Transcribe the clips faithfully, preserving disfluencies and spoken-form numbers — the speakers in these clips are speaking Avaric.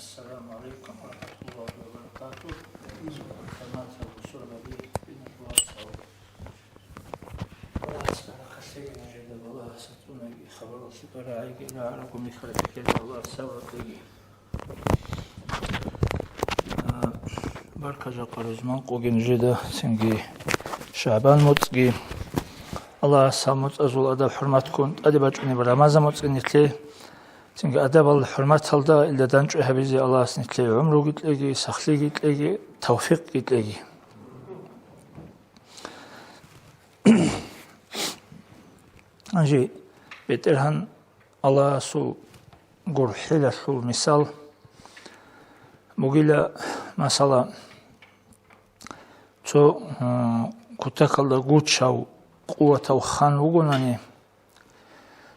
السلام عليكم ورحمة الله وبركاته. Инсул хӀурматал бусурбаби, диналъул вацал. Аллагьас баракат лъеги нужеда, Аллагьас цӀунаги, хабаралъе барагӀиги, рагӀарабго михьараб бихьеда, Аллагьас сабралъеги. А, барка жакъа рузман къоги нужеда, цинги ШагӀбан моцӀги. Аллагьас гьаб моцӀазул адаб-хӀурматккун тӀаде бачӀунеб Рамазан моцӀги нилъе. Цинги адабал хӀурматалда илда дандчӀвай гьабизе Аллагьас нилъее гӀумруги кьеги, сахлъиги кьеги, тавфикъги кьеги. Гьанже БетӀергьан Аллагьасул гурхӀелалъул мисал бугила, масала, цо, м, кутакалда гучав, къуватав хан вугонани,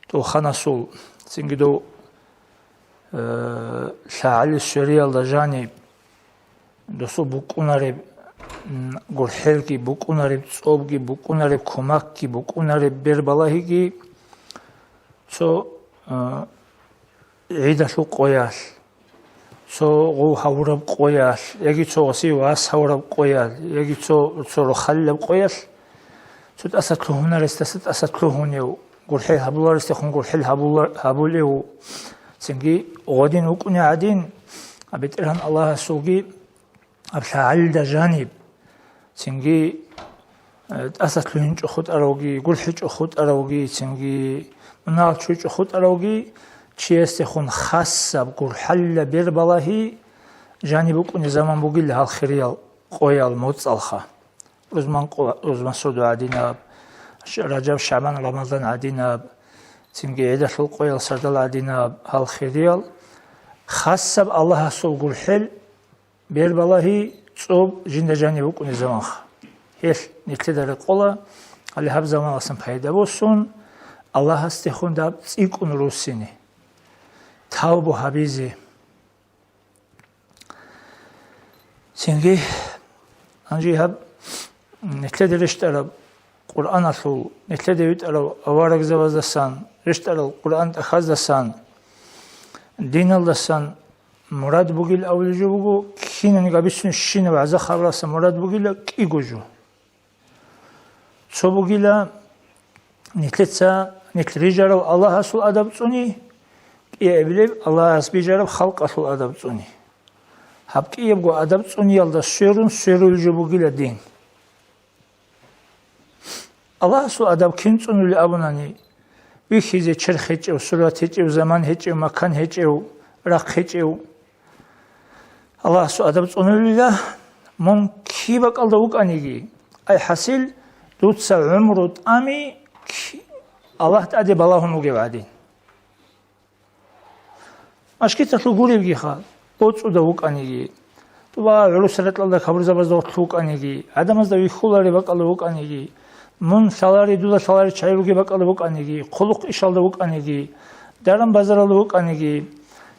дов ханасул, цинги дов, э, лъагӀалил свериялда жаниб, досул букӀунареб, м, гурхӀелги букӀунареб, цӀобги букӀунареб, кумакги букӀунареб бербалагьиги, цо, э, гӀидалъул къоялъ, цо гъов гьавураб къоялъ, яги цо гъосие вас гьавураб къоялъ, яги цо, цо рохалилаб къоялъ, цо тӀаса лъугьунаресдаса тӀаса лъугьунев, гурхӀел гьабуларесдехун гурхӀел гьабула-, гьабулев, цинги гъодин вукӀуне гӀадин, БетӀергьан Аллагьасулги гьаб лъагӀалилда жаниб, цинги, э, тӀаса лъугьинчӀо хутӀаравги, гурхӀичӀо хутӀаравги, цинги мунагьал чурчӀо хутӀаравги, чиясдехун хасаб гурхӀалила бербалагьи жаниб букӀуне заман бугила гьал хириял къоял моцӀалха. Рузман къо-, рузман сордо гӀадинаб, Ш-, Ражаб, ШагӀбан, Рамазан гӀадинаб, цинги гӀидалъул къоял сардал гӀадинаб гьал хириял, хасаб Аллагьасул гурхӀел бербалагьи цӀоб жинда жаниб букӀунеб заманха. Гьелъ нилъеда рекъола, гьале гьаб заманалъан пайда босун, Аллагьасдехун даб цӀикӀкӀун руссине, тавбу гьабизе. Цинги, гьанже гьаб нилъеда рещтӀараб Къуръаналъул, нилъеда витӀарав аварагзабаздасан, рещтӀарал Къуръан тӀахьаздасан, диналдасан мурад бугил абулеб жо буго, кинаниги абицунебщинаб гӀаза-хабаралъа мурад бугила кӀиго жо. Цо бугила, нилъеца, нилъ рижарав Аллагьасул адаб цӀуни, кӀиабилеб Аллагьас бижараб халкъалъул адаб цӀуни. Гьаб кӀиябго адаб цӀуниялда сверун сверулел жо бугила дин. Аллагьасул адаб кин цӀунулел абунани, вихьизе черх гьечӀев, сурат гьечӀев, заман гьечӀев, макан гьечӀев, рахъ гьечӀев. Аллагьасул адаб цӀунулила, мун киб бакӀалда вукӀаниги, ай хӀасил, дуца гӀумру тӀами ки-, Аллагь тӀаде балагьун вугев гӀадин. Машгиталъув гуребгиха, боцӀуда вукӀаниги, тӀуба гӀурусараталда кабурзабазда гъорлъ вукӀаниги, гӀадамазда вихьулареб бакӀалда вукӀаниги, мун лъалари, дуда лъалари чагӀи ругеб бакӀалда вукӀаниги, хъулухъ ишалда вукӀаниги, даран-базаралда вукӀаниги,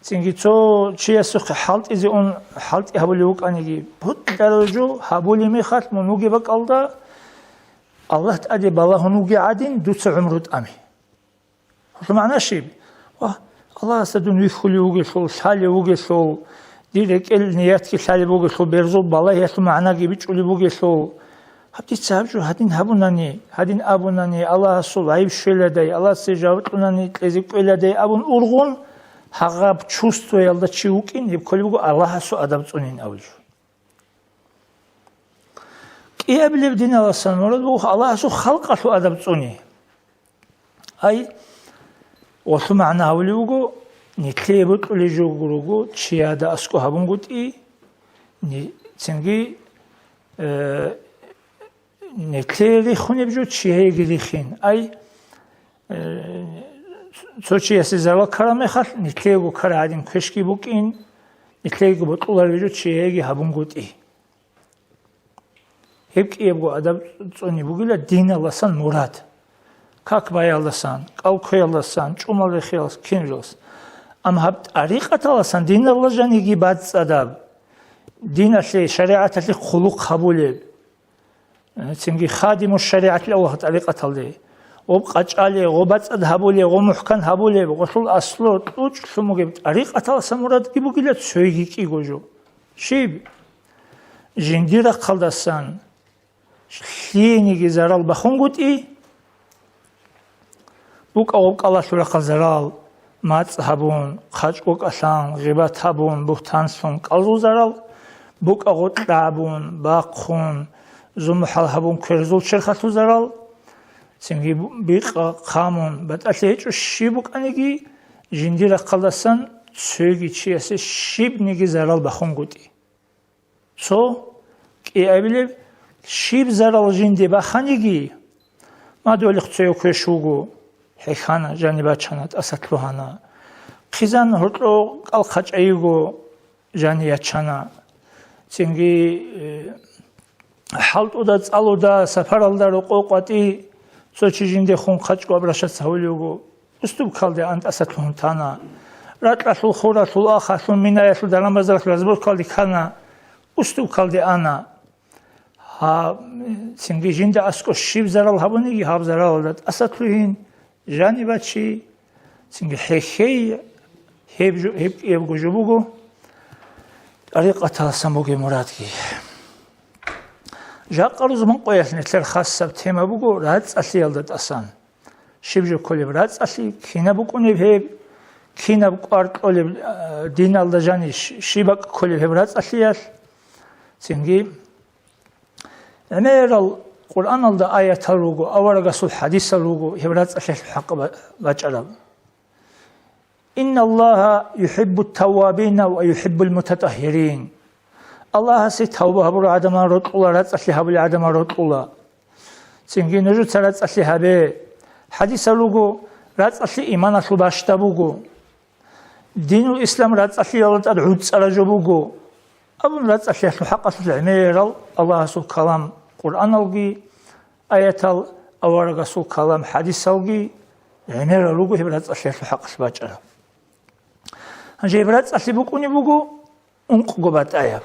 цинги цо чиясухъе хӀалтӀизе ун хӀалтӀи гьабулев вукӀаниги, бутӀараб жо гьабулеб мехалъ мун вугеб бакӀалда Аллагь тӀаде балагьун вугев гӀадин дуца гӀумру тӀами. Гьелъул магӀна щиб? Ва, Аллагьасда дун вихьулев вугелъул, лъалев вугелъул, дир рекӀел ниятги лъалеб бугелъул, берзул балагьиялъул магӀнаги бичӀчӀулеб бугелъул, гьаб дица гьаб жо гьадин гьабунани, гьадин абунани, Аллагьасул гӀайиб щвеладай, Аллагьасе жаваб кьунани кьезе кӀвеладай абун ургъун, гьагъаб чувствоялда чи вукӀин, гьеб кколеб буго Аллагьасул адаб цӀунин абулеб жо. КӀиабилеб диналасан мурад буго Аллагьасул халкъалъул адаб цӀуни. Ай, гъолъул магӀна гьавулев вуго, нилъее бокьулеб жо руго, чияда аскӀоб гьабунгутӀи, ни-, цинги, э, нилъее рихунеб жо чияеги рихин. Ай, э, цо чиясе зарал ккараб мехалъ, нилъеего ккараб гӀадин квешги букӀин, нилъеего бокьулареб жо чияеги гьабунгутӀи. Гьеб кӀиябго адаб цӀуни бугила диналасан мурад. Как баялдасан, кӀал кквеялдасан, чӀумал рехиялдасан, кинабилалдасан. Амма гьаб тӀарикъаталасан диналда жаниги бацӀцӀадаб, диналъе, шаригӀаталъе хъулухъ гьабулеб, цинги хадиму шаригӀатил авлахъ тӀарикъаталде, Гъоб къачӀале, гъоб бацӀцӀад гьабуле, гъоб мухӀкан гьабулеб, гъолъул аслу кьучӀ лъун бугеб тӀарикъаталаса мурадги бугила цойги кӀиго жо. Щиб? Жиндир рахъалдасан лъиениги зарал бахунгутӀи, букӀа-гъоб кӀалалъул рахъал зарал, мацӀ гьабун, хъачӀго кӀалъан, гъибат гьабун, бугьтанлъун кӀалзул зарал, букӀа-гъоб кьабун, бахъун, зумухӀал гьабун кверзул черхалъул зарал, цинги бикъа хъамун, батӀалъи гьечӀо щиб букӀаниги, жиндир рахъалдасан цойги чиясе щибниги зарал бахунгутӀи. Цо кӀиабилеб, щиб зарал жинде баханиги, мадугьалихъ цояв квеш вуго, хӀехьана, жани бачана, тӀаса лъугьана. Хъизан гьоркьо кӀал хъачӀайиго, жани ячана. Цинги, э, хӀалтӀуда, цӀалуда, сапаралда рокъов къватӀи цо чи жинде хун хъачӀго обращаться гьавулев вуго. Устубкалде ан тӀаса лъугьун тана. Ракьалъул, хуралъул, ахалъул, минаялъул, даран-базаралъул разборкалде ккана. Устубкалде ана. Гьаб, цинги жинда аскӀов щиб зарал гьабуниги, гьаб заралалда тӀаса лъугьин, жани бачи, цинги хӀехьей, гьеб жо-, гьеб кӀиябго жо буго тӀарикъаталасан бугеб мурадги. Жакъа рузман къоялъ нилъер хасаб тема буго рацӀцӀалъиялда тӀасан. Щиб жо кколеб рацӀцӀалъи, кинаб букӀунеб гьеб, кинаб кӀвар кьолеб, а, диналда жани щ-, щиб бакӀ кколеб гьеб рацӀцӀалъиялъ? Цинги гӀемерал Къуръаналда аятал руго, аварагасул хӀадисал руго гьеб рацӀцӀалъиялъул хӀакъ ба-, бачӀараб. «Инналлагьа юхӀиббут-таввабина ва юхӀиббул-мутатӀагьгьирин». Аллагьасе тавба гьабурал гӀадамал рокьула, рацӀцӀалъи гьабулел гӀадамал рокьула. Цинги нужеца рацӀцӀалъи гьабе. ХӀадисал руго, рацӀцӀалъи иманалъул бащдаб буго. Динул ислам рацӀцӀалъиялда тӀад гӀуцӀараб жо буго. Абун рацӀцӀалъиялъул хӀакъалъулъ гӀемерал Аллагьасул калам Къуръаналги, аятал, аварагасул калам хӀадисалги гӀемерал руго гьеб рацӀцӀалъиялъул хӀакъалъ бачӀараб. Гьанже гьеб рацӀцӀалъи букӀунеб буго ункъго батӀаяб.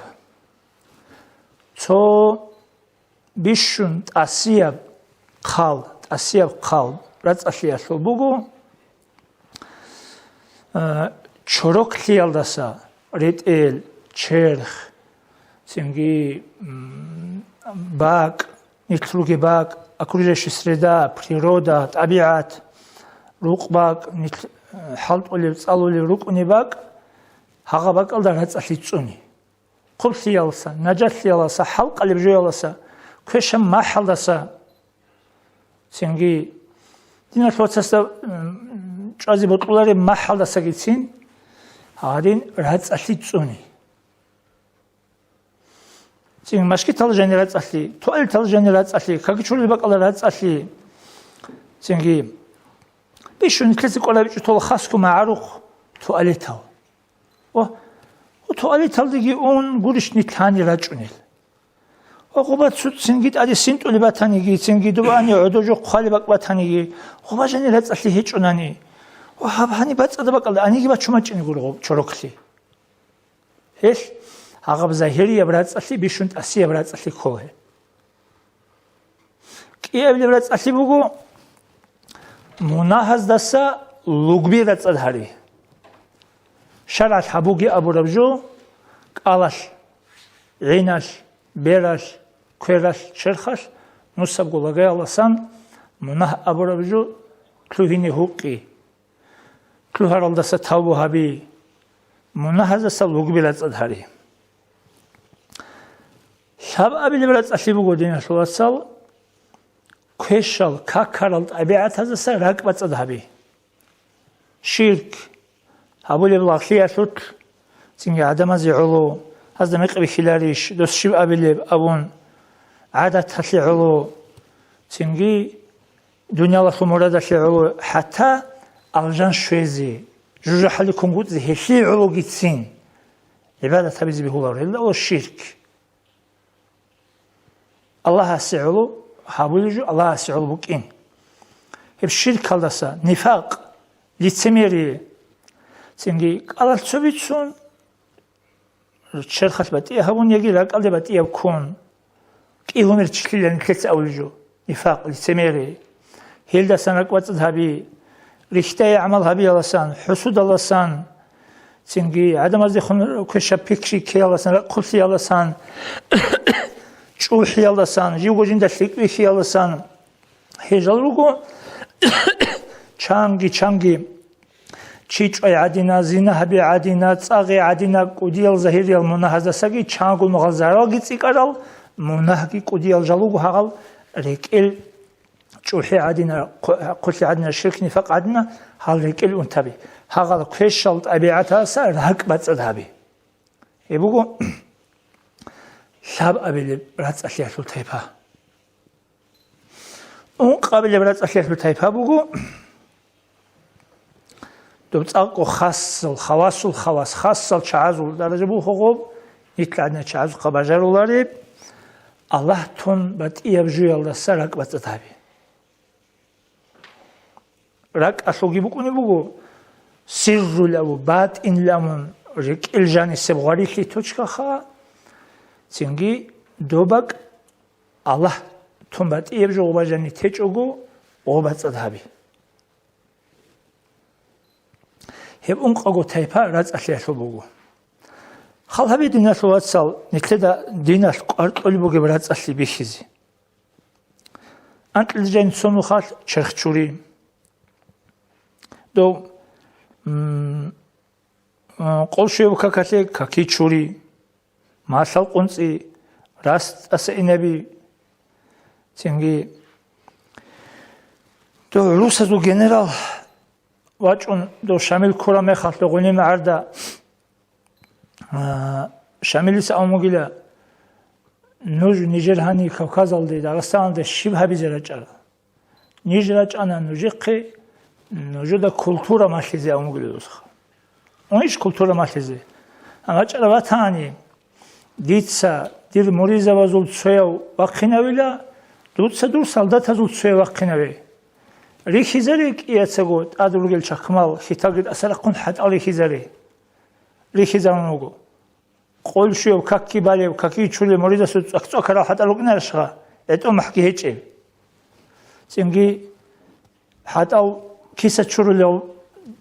Цо бищун тӀасияб хъал, тӀасияб хъал рацӀцӀалъиялъул буго, э, чороклъиялдаса ретӀел, черх, цинги, м, бакӀ, нилъ ругеб бакӀ, окружающая среда, природа, тӀабигӀат, рукъ бакӀ, нилъ, э, хӀалтӀулеб, цӀалулеб рукӀунеб бакӀ, гьагъа бакӀалда рацӀцӀалъи цӀуни. Хъублъиялдаса, нажатлъиялдаса, хӀалкъалеб жоялдаса, квешаб махӀалдаса, цинги диналъул вацасда, м, чӀвазе бокьулареб махӀалдасагицин гьадин рацӀцӀалъи цӀуни. Цинги машгитал жани рацӀцӀалъи, туалетал жани рацӀцӀалъи, какичурил бакӀалда рацӀцӀалъи, цинги бищун нилъеца кӀолебичӀо тола хасго магӀарухъ туалетал. Ва гьу туалеталдеги ун гурищ нилъ гьанир рачӀунел. Ва гъоба цу-, цинги тӀаде синтӀулеб батаниги, цинги дубани гӀодожо хъвалеб бакӀ батаниги, гъоба жани рацӀцӀалъи гьечӀунани. Ва гьаб гьаниб бацӀцӀадаб бакӀалда аниги бачун бачӀине гуро гъоб чороклъи. Гьелъ гьагъаб загьирияб рацӀцӀалъи бищун тӀасияб рацӀцӀалъи ккола гьеб. КӀиабилеб рацӀцӀалъи буго, мунагьаздаса лугби рацӀцӀад гьари. ШаргӀалъ гьабуге абураб жо, кӀалалъ, гӀиналъ, бералъ, квералъ, черхалъ, нусабго лагаялдасан мунагь абураб жо лъугьине гьукъи. Лъугьаралдаса тавбу гьаби, мунагьаздаса лугби рацӀцӀад гьари. Лъабабилеб рацӀцӀалъи буго, диналъул вацал, квешал, какарал тӀабигӀатаздаса ракӀ бацӀцӀад гьаби. Ширк гьабулеб лагълъиялъулъ, цинги гӀадамазе гӀоло, гьазда мекъи бихьиларищ, дос щиб абилеб абун, гӀадаталъе гӀоло, цинги дуниялалъул мурадалъе гӀоло, хӀатта алжан щвезе, жужахӀалде кунгутӀизе гьелъие гӀологицин гӀибадат гьабизе бегьуларо. Гьелда ва ширк. Аллагьасе гӀоло гьабулеб жо Аллагьасе гӀоло букӀин. Гьеб ширкалдаса, нифакъ, лицемерие, цинги кӀалалъ цо бицун, черхалъ батӀияб гьабун яги ракӀалде батӀияб ккун, кӀигьумер чилъила нилъеца абулеб жо, нифакъ, лицемерие. Гьелдасан ракӀбацӀцӀад гьаби, рихьдае гӀамал гьабияласан, хӀусудаласан, цинги гӀадамаздехун квешаб пикри ккеяласан, рахъулъияласан, чӀухӀияласан, живго жинда лъикӀ вихьияласан. Гьел жал руго чанги-чанги чи чӀвай гӀадина, зина гьаби гӀадина, цӀа гъи гӀадина, кӀудиял загьириял мунагьаздасаги чанго нугъал заралги цӀикӀкӀарал, мунагьги кӀудиял жал руго гьагъал рекӀел чӀухӀи гӀадина, хъу-, хъулъи гӀадина, ширк-нифакъ гӀадина, гьал рекӀел унтаби. Гьагъал квешал тӀабигӀаталдаса ракӀбацӀцӀад гьаби. Гьеб буго лъабабилеб рацӀцӀалъиялъул тайпа. Ункъабилеб рацӀцӀалъиялъул тайпа буго, доб цӀакъго хасал, хавасул хавас, хасал чагӀазул даража буго гъоб, нилъ гӀадина чагӀазухъа бажарулареб, Аллагь тун батӀияб жуялдаса ракӀбацӀцӀад гьаби. РакӀалъулги букӀунеб буго, сиррулев, батӀинлъавун, рекӀел жанисеб гъварилъи точкаха, цинги доб бакӀ Аллагь тун батӀияб жо гъоба жани течӀого, гъоба цӀад гьаби. Гьеб ункъаго тайпа рацӀцӀалъиялъул буго. Хал гьабе, диналъул вацал, нилъеда диналъ къваркьулеб бугеб рацӀцӀалъи бихьизе. Анкьилъ жани цо нухалъ черх чури. Дов, м, м, къолшуяб какалъе каки чури. Малъал къунцӀи, раст тӀаса инаби, цинги дов гӀурусазул генерал вачӀун, дов Шамил ккураб мехалъ, дов Гъуниб гӀарда, а, Шамилица абун бугила: «Нуж нижер гьанив Кавказалде, Дагъистаналде щиб гьабизе рачӀара? Ниж рачӀана нужехъе, нужеда культура малъизе», — абун бугила досха. Унищ культура малъизе? Амма чӀара ватани, дица дир муризабазул цояв вахъинавила, дуца дур солдатазул цояв вахъинаве. Рихьизаре кӀияцаго тӀад ругел чахъмал, хиталги тӀаса рахъун хӀатӀал рихьизаре. Рихьизарун руго. Къолшуяб какки балев, каки чулев муридасул цӀвак-цӀвакарал хӀатӀал рукӀинарищха, гӀетӀул махӀги гьечӀеб? Цинги хӀатӀал киса чурулев,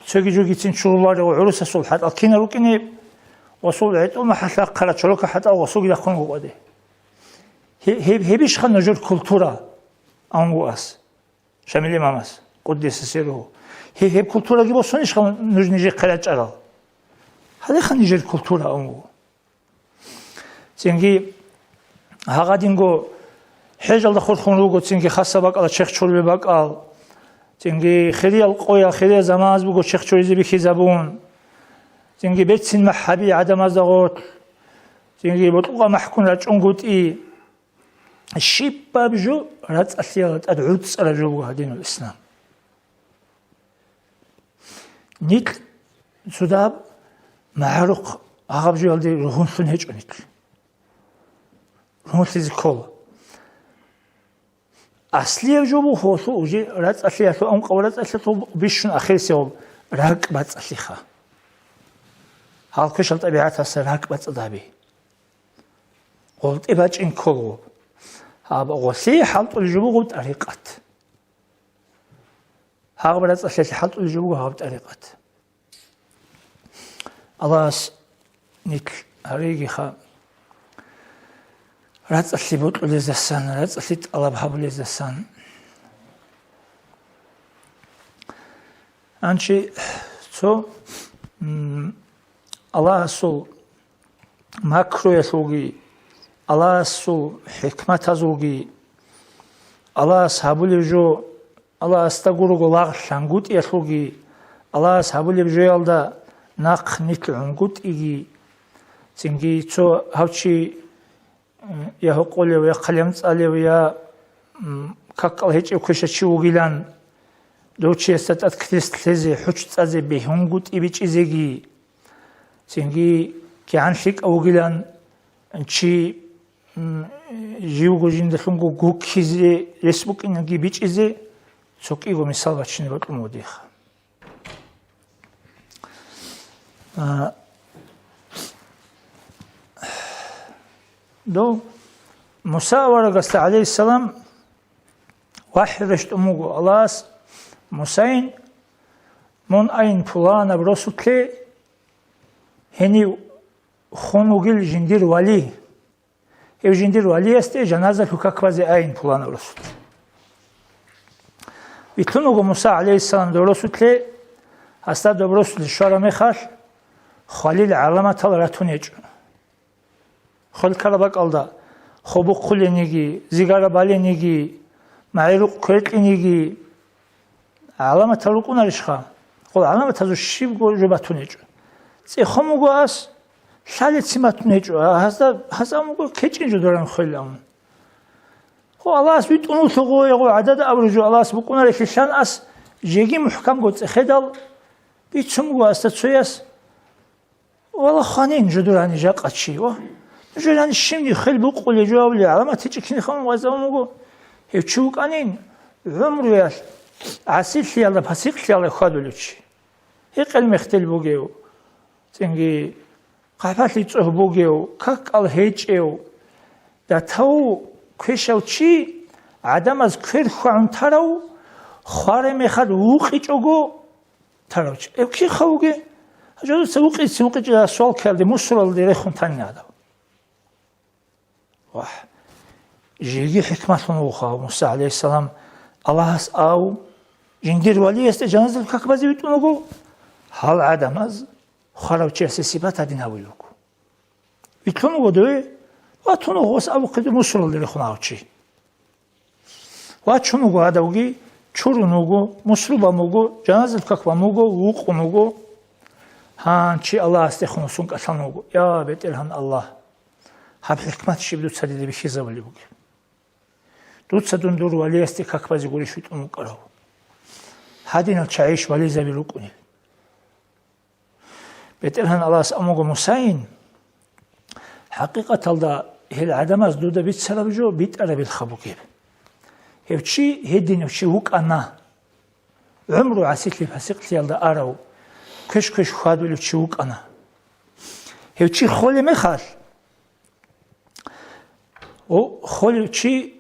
цоги жугицин чуруларев гӀурусасул хӀатӀал кина рукӀине, гъосул гӀетӀул махӀалъа хъара чорока хӀатӀал гъосулги рахъун гукъаде. Гье-, гьеб-, гьебищха нужер культура? Ан вуас. Шамил имамас, къуддиса сирругьу. Гье-, гьеб культураги босунищха нуж нижехъе рачӀарал? Гьалеха нижер культура ун ву. Цинги гьагъадинго хӀежалда хурхун руго, цинги хасаб бакӀала черх чурулеб бакӀал, цинги хириял къоял, хириял заманаз буго черх чуризе бихьизабун, цинги берцин махӀ гьаби гӀадамазда гъорлъ, цинги бокьукъа махӀкун рачӀунгутӀи. Щибаб жо рацӀцӀалъиялда тӀад гӀуцӀцӀараб жо буго гьадинул ислам. Нилъ цодаб магӀарухъ гьагъаб жоялде ругьунлъун гьечӀо нилъ. Ругьунлъизе ккола. Аслияб жо буго гьолъул уже рацӀцӀалъиялъул, ункъаб рацӀцӀалъиялъул бищун ахирисеб ракӀбацӀцӀалъиха. Гьал квешал тӀабигӀаталдаса ракӀбацӀцӀад гьаби. ГъолтӀе бачӀин ккола гъоб. Гьаб гъолъие хӀалтӀулеб жо буго тӀарикъат. Гьагъаб рацӀцӀалъиялъе хӀалтӀулеб жо буго гьаб тӀарикъат. Аллагьас нилъ гьаригиха рацӀцӀалъи бокьулездасан, рацӀцӀалъи тӀалаб гьабулездасан. Анчи цо, м, Аллагьасул макруялъулги, Аллагьасул хӀикматазулги, Аллагьас гьабулеб жо, Аллагьасда гурого лагъ лъангутӀиялъулги, Аллагьас гьабулеб жоялда нахъ нилъ гӀунгутӀиги, цинги цо гьав чи, м, я гьукъулев, я хъалем цӀалев, я, м, какал гьечӀев квешав чи вугилан, дов чиясда тӀад крест лъезе, хӀуч цӀазе бегьунгутӀи бичӀизеги, цинги кигӀан лъикӀав вугилан чи, м, живго жиндалъунго гуккизе рес букӀинаги бичӀизе, цо кӀиго мисал бачине бокьун вудеха. А, дов Муса аварагасда, гӀалайгьиссалам, ВахӀю рещтӀун буго Аллагьас Мусайин: «Мун айин пуланаб росулъе, гьенив хун вугил жиндир вали. Гьев жиндир валиясде жаназа лъукак базе айин пуланаб росулъе». Вилълъун вуго Муса гӀалайгьиссалам доб росулъе, гьасда доб росулъе щвараб мехалъ, хвалил гӀаламатал ратун гьечӀо. Хвел ккараб бакӀалда, хобухъулениги, зигара балениги, магӀирукъ кверкьиниги гӀаламатал рукӀунарищха? Гъол гӀаламатазул щибго жо батун гьечӀо. ЦӀехун вуго ас, лъалецин батун гьечӀо, гьазда, гьазда вуго кечӀин жо дуран хвел абун. Гъо Аллагьас витӀун вуго, гъо гӀадада абураб жо Аллагьас букӀунарелъилан ас жеги мухӀкамго цӀехедал бицун вуго асда цояс. Вала хванин жо дурани жакъа чи, ва жо дурани щибни хвел букъулей жо гьавли гӀаламат гьечӀеб кинехун вазавун вуго. Гьев чи вукӀанин, гӀумруялъ гӀасилъиялда, пасикълъиялда хьвадулев чи. Гьекъел мехтел бугев, цинги хъахӀбалъи цӀогь бугев, как-кӀал гьечӀев, датав квешав чи, гӀадамаз квер хьвагӀун тарав, хвараб мехалъ вукъичӀого, тарав чи. Гьев киха вугев? Гьажадуца вукъицин вукъичӀила суал ккелде, мусуралде рехун танин гьадав. Вагь, жеги хӀикмалъун вуха Муса гӀалайгьиссалам, Аллагьас ав, жиндир валиясде жаназал как базе витӀун вуго, гьал гӀадамаз хварав чиясе сипат гьадин гьавил вуго. Вилълъун вуго дове, ва тун вуго гъос абухъе мусуралде рехун гьав чи. Вачун вуго гьадавги, чурун вуго, мусру бан буго, жаназа какбан буго, вукъун вуго. Гьан, чи Аллагьасдехун вуссун кӀалъан вуго: «Я, БетӀергьан Аллагь, гьаб хӀикмат щиб дуца дида бихьизабулеб бугеб? Дуца дун дур валиясде как базе гурищ витӀун вукӀарав? Гьадинал чагӀийищ вализаби рукӀунел?» БетӀергьан Аллагьас амуго Мусайин: «ХӀакъикъаталда гьел гӀадамаз дуда бицараб жо битӀарабилха бугеб. Гьев чи гьединав чи вукӀана, гӀумру гӀасилъи-пасикълъиялда арав, квеш-квеш хьвадулев чи вукӀана. Гьев чи холеб мехалъ, О, холев чи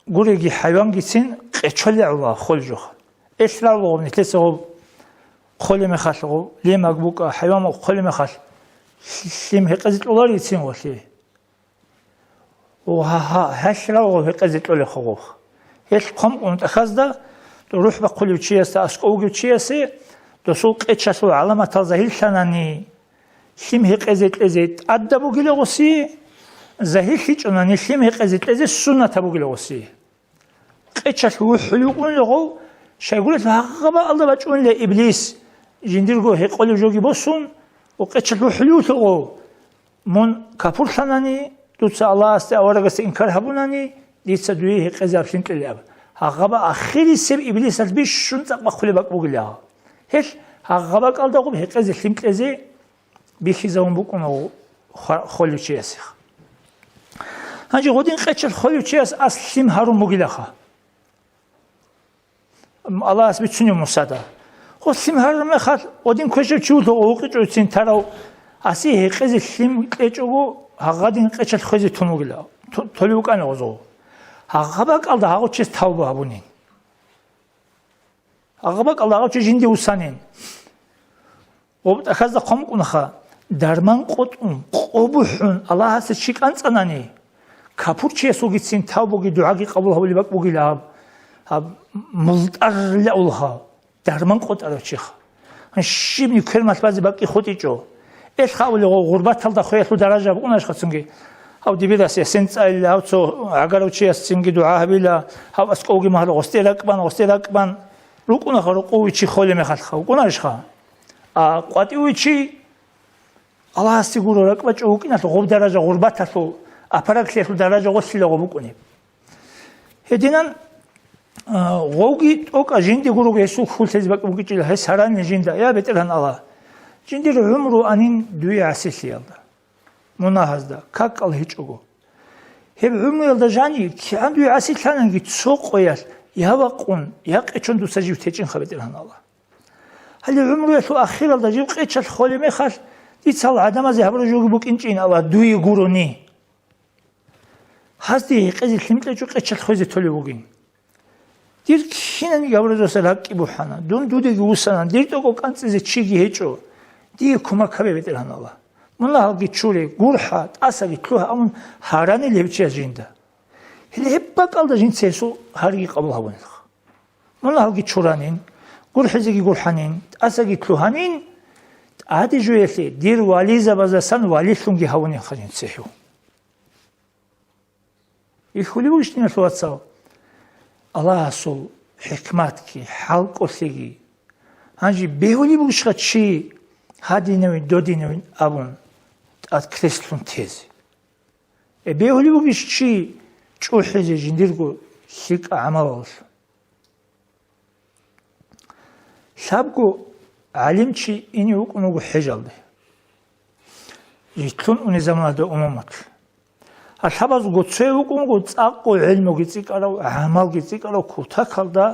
гуреги хӀайвангицин къечолегӀула хол жо. Элъ ралгъуб нилъеца гъоб холеб мехалъ, гъоб лемаг букӀа, хӀайван холеб мехалъ лъим гьекъезе кьоларицин гъолъи. О, гьа-гьа, гьелъ ралгъуб гьекъезе кьолехъо гъоб. Гьелъ хъомкъун тӀахьазда, рухӀ бахъулев чиясда аскӀов вугев чиясе досул къечалъул гӀаламатал загьирлъанани, лъим гьекъезе кьезе тӀадаб бугила гъоси, загьирлъичӀунани лъим гьекъезе кьезе суннатаб бугила гъоси. Къечалъ вухӀулев вукӀунила гъов, щайгурелъул гьагъабаалда бачӀунила Иблис, жиндирго гьекъолев жоги босун, ва къечалъ вухӀулев вугьула гъов. Мун капурлъанани, дуца Аллагьасде аварагасде инкар гьабунани, дица дуе гьекъезаб лъим кьелеб. Гьагъаба ахирисеб Иблисалъ бищун цӀакъ бахъулеб бакӀ бугила. Гьелъ гьагъаба кӀалда гъуб гьекъезе лъим кьезе бихьизавун букӀуна хва-, холев чиясеха. Гьанже гъудин къечалъ холев чияс ас лъим гьарун бугилаха. Аллагьас бицунев Мусада. Хъо лъим гьарун мехалъ, гъудин квешав чи вуго гъукъичӀоцин тарав, аси гьекъезе лъим кьечӀого, гьагъадин къечалъ хвезе тун вугила, то-, толев вукӀана гъозо. Гьагъаба кӀалда гьагъо чес тавба гьабунин. Гьагъаб бакӀалда гьав чи жинди вуссанин. Гъоб тӀахьазда хъомкӀунаха, дарман къотӀун, къо бухӀун, Аллагьасе чи кӀанцӀанани, капурчиясулгицин тавбуги дугӀаги къабул гьабулеб бакӀ бугила гьаб, гьаб мултӀарла улгьав, дарман къотӀарав чиха. Щибни квермалъ базе бакӀги хутӀичӀо. Эл хавулего гъурбаталда хвеялъул даража букӀунарищха цинги? Гьав дибирас ясин цӀайилла, гьав цо гӀагарав чияс цинги дугӀа гьабила, гьав аскӀовги магьар гъосде ракӀбан, гъосде ракӀбан. РукӀунаха рукъовичи холеб мехалъха, вукӀунарищха? А къватӀивичи Аллагьасде гуро ракӀбачӀо вукӀиналъ гъоб даража гъурбаталъул, апараглъиялъул даража гъолъила гъоб букӀунеб. Гьединан, а, гъовги тӀокӀа жинди гурого гьесул хьул лъезе бакӀ бугичӀила, гьес гьаранин жинда: «Я, БетӀергьан Аллагь, жиндир гӀумру анин дуе гӀасилъиялда, мунагьазда, какал гьечӀого. Гьеб гӀумруялда жани, кигӀан дуе гӀасилъананги цо къоялъ я вакъун, я къечон дуца жив течӀинха, БетӀергьан Аллагь. Гьале гӀумруялъул ахиралда жив къечалъ холеб мехалъ, дица гьал гӀадамазе гьабураб жоги букӀинчӀин, Аллагь, дуе гурони». Гьазде гьекъезе лъим кьечӀо къечалъ хвезе толев вугин. Дир кинаниги гьабуразулъа ракӀкӀи бухӀана, дун дудеги вуссана, дир тӀокӀо кӀанцӀизе чиги гьечӀо. Дие кумек гьабе, БетӀергьан Аллагь. Мун лагьалги чуре, гурхӀа, тӀасаги лъугьа абун гьаранил гьев чияс жинда. Гьеле гьеб бакӀалда жинца гьесул гьариги къабул гьабунелха. Мун лагьалги чуранин, гурхӀизеги гурхӀанин, тӀасаги лъугьанин, тӀаде жоялъе дир вализабаздасан валилъунги гьавунин хъанин цехӀев. Ихьулев вугищ, диналъул вацал, Аллагьасул хӀикматги, хӀалкӀолъиги? Гьанже бегьулеб бугищха чи гьадинавин, додинавин абун тӀад креслъун тезе? Э, бегьулеб бугищ чи чӀухӀизе жиндирго лъикӀа гӀамалалъ? Лъабго гӀалимчи ине вукӀун вуго хӀежалде. Рилълъун унел заманалда умумулъ. Гьалъабазулго цояв вукӀун вуго цӀакъго гӀелмуги цӀикӀкӀарав, гӀамалги цӀикӀкӀарав, кутакалда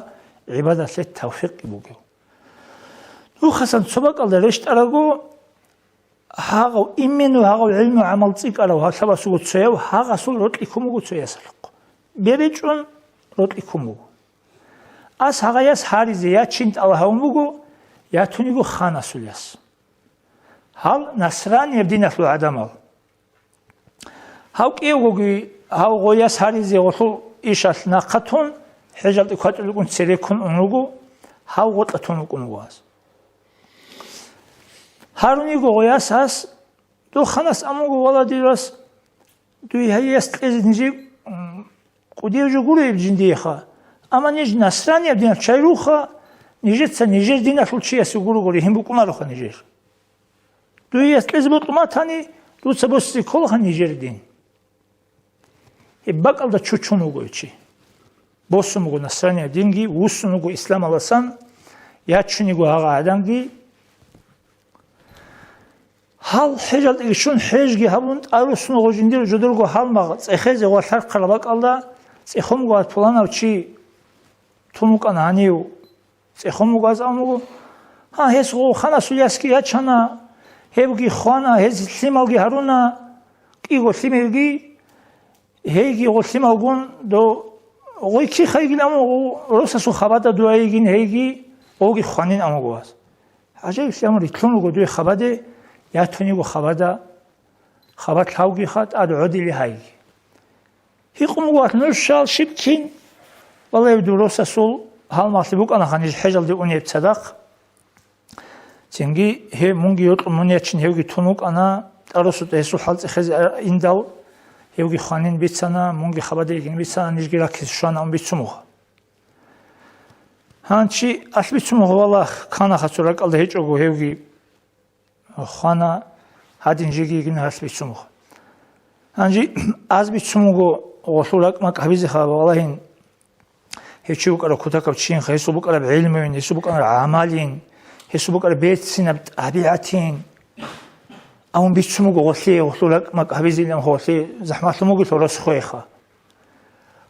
гӀибадалъе тавфикъги бугев. Нухасан цо бакӀалда рещтӀараго, гьагъав, именно гьагъав гӀилму-гӀамал цӀикӀкӀарав гьалъабасулго цояв, гьагъасул рокьи ккун буго цо ясалъухъ. БеречӀун рокьи ккун буго. Ас гьагъа яс гьаризе я чин тӀалаб гьавун буго, я тун йиго ханасул яс. Гьал насранияб диналъул гӀадамал. Гьав кӀиявгоги гьав гъой яс гьаризе гъолъул ишалъ нахъа тун, хӀежалде квачӀулелгун цереккун ун руго, гьав гъотӀа тун вукӀун вуго гьас. Гьарун йиго гъой яс гьас, духъанас амуго, вала, дир вас, дуе гьай яс кьезе нижер, м, кӀудияв жо гуроеб жиндиеха. Амма ниж насранияб диналъ чайруха, нижеца нижер диналъул чиясе гурого ригьин букӀунароха нижер. Дуе яс кьезе бокьун батани, дуца босизе кколаха нижер дин. Гьеб бакӀалда чучун вуго чи. Босун буго насранияб динги, вуссун вуго исламаласан, ячун йиго гьагъа гӀаданги. Гьал хӀежалдеги щун, хӀежги гьабун, тӀаруссун гъо жиндир жодорго гьалмагъ цӀехезе ва лъархъараб бакӀалда, цӀехун буго пуланав чи тун вукӀана гьанив. ЦӀехун буго аз абун буго, гьа, гьес гъо ханасул ясги ячана, гьевги хвана, гьез лъималги гьаруна, кӀиго лъималги, гьейги гъо лъималгун до гъой кихайгилан гъо росасул хабада дуайигин гьейги гъоги хванин амуго вас. ГӀажаиблъи аму рилълъун руго дуе хабаде, ятун йиго хабада, хабад лъавгиха, тӀад гӀодили гьайги. Гьикъун буго вас, нушал щиб кин? Валлагь, дур росасул гьалмагълъи букӀанаха ниж хӀежалде унеб цадахъ. Цинги гьев мунги йокьун мун ячин гьевги тун вукӀана, тӀарусутӀа гьесул хӀал цӀехезе индал, гьевги хванин бицана, мунги хабаде йигин бицана, нижги раккизе щвана ун бицун буго. Гьанчи алъ бицун буго, валлагь, канаха цо ракӀалда гьечӀого гьевги хвана, гьадин жеги йигин алъ бицун буго. Гьанже аз бицун буго гъолъул ракӀмакъ гьабизеха, валлагьин, гьев чи вукӀарав кутакаб чийинха, гьесул букӀараб гӀилмуйин, гьесул букӀараб гӀамалин, гьесул букӀараб берцинаб тӀабигӀатин. Амун бицун буго гъолъие, гъолъул ракӀмакъ гьабизилан гъолъие захӀмалъун бугелъул рос хвейха.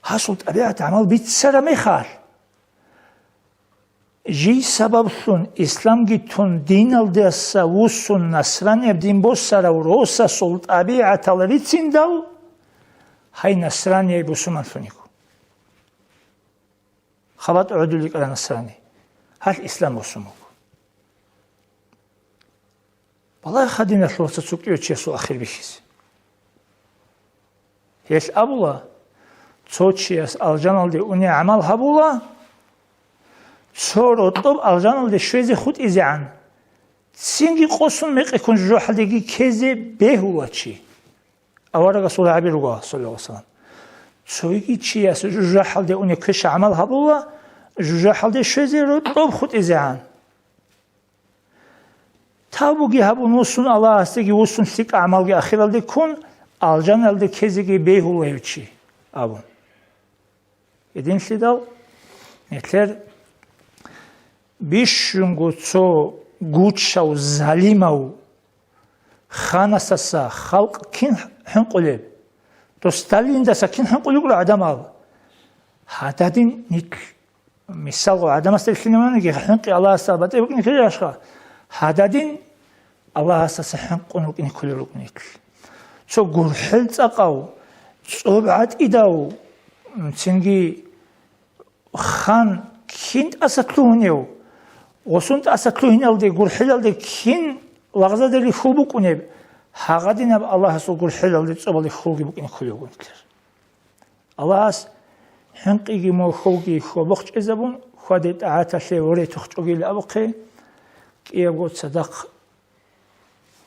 Гьасул тӀабигӀат-гӀамал бицара мехалъ, жий сабаблъун исламги тун диналдаса вуссун насранияб дин босарав росасул тӀабигӀатал рициндал, гьай насрания бусурманлъун йиго. Хабад гӀодулел ккара насрани, гьалъ ислам босун буго. Балагьеха, диналъул вацал, цо кӀиго чиясул ахир бихьизе. Гьелъ абула, цо чияс алжаналде уни гӀамал гьабула, цо рокьоб алжаналде щвезе хутӀизегӀан, цинги къосун мекъи ккун жужахӀалдеги ккезе бегьула чи. Аварагасул гьаби руго, саллаллагьу гӀалайгьи ва саллам. Цоги чияс жужахӀалде уни квеша гӀамал гьабула, жужахӀалде щвезе рокьоб хутӀизегӀан. Тавбуги гьабун вуссун, Аллагьасдеги вуссун, лъикӀа гӀамалги ахиралде ккун, алжаналде ккезеги бегьула гьев чи, абун. Гьединлъидал нилъер бищунго цо гучав, залимав ханасаса халкъ кин хӀинкъулеб? Дос Сталиндаса кин хӀинкъулел руго гӀадамал? Гьададин нилъ Мисалго, гӀадамасда рилълъинаваниги, хӀинкъи Аллагьасда батӀи букӀине ккелищха? Гьададин Аллагьасдаса хӀинкъун вукӀине кколел руго нилъ. Цо гурхӀел цӀакъав, цӀоб гӀатӀидав, цинги Хан кин тӀаса лъугьунев, гъосун тӀаса лъугьиналде гурхӀелалде кин лагъзадерли хьул букӀунеб, гьагъадинаб Аллагьасул гурхӀелалде цӀобалде хьулги букӀине кколев гун нилъер. Аллагьас хӀинкъиги мухьулги хьвабухъ чӀезабун, хьваде тӀагӀаталъе ворей тухчӀогейилан абухъе, кӀиябго цадахъ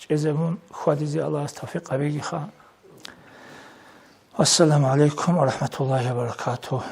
чӀезабун хьвадизе Аллагьас тавфикъ гьабегиха. Вассаламу гӀалайкум ва рахӀматуллагьи ва баракатугь.